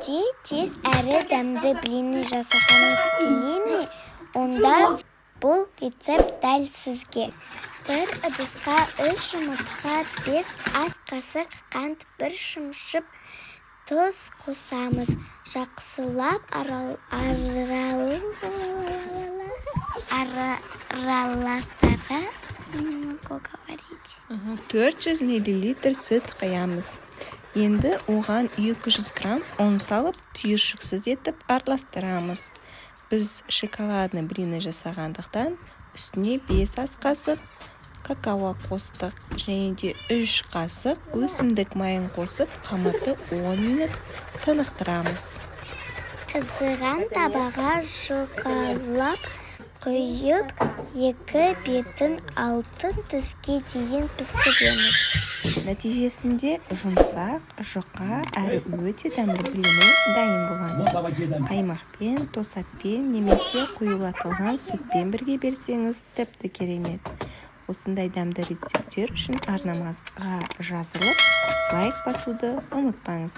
Үйде тез әрі дәмді блины жасағыңыз келе ме? Онда бұл рецепт дәл сізге. Бір ыдысқа 3 жұмыртқа, 5 ас қасық қант, 1 шымшып тұз қосамыз. Жақсылап араластыра. Не могу говорить. Ага, 400 миллилитр сүт құямыз. Енді оған 200 грамм ұн салып, түйіршіксіз етіп араластырамыз. Біз шоколадный блины жасағандықтан, үстіне 5 ас қасық какао қостық және де 3 қасық өсімдік майын қосып, қамырды 10 минут тынықтырамыз. Қызыған табаға жұқалап құйып, екі бетін алтын түске дейін пісіреміз. Нәтижесінде жұмсақ, жұқа әрі өте дәмді блины дайын болады. Қаймақпен, тосаппен немесе қоюлатылған сүтпен бірге берсеңіз, тіпті керемет. Осындай дәмді рецепттер үшін арнамызға жазылып, лайк басуды ұмытпаңыз.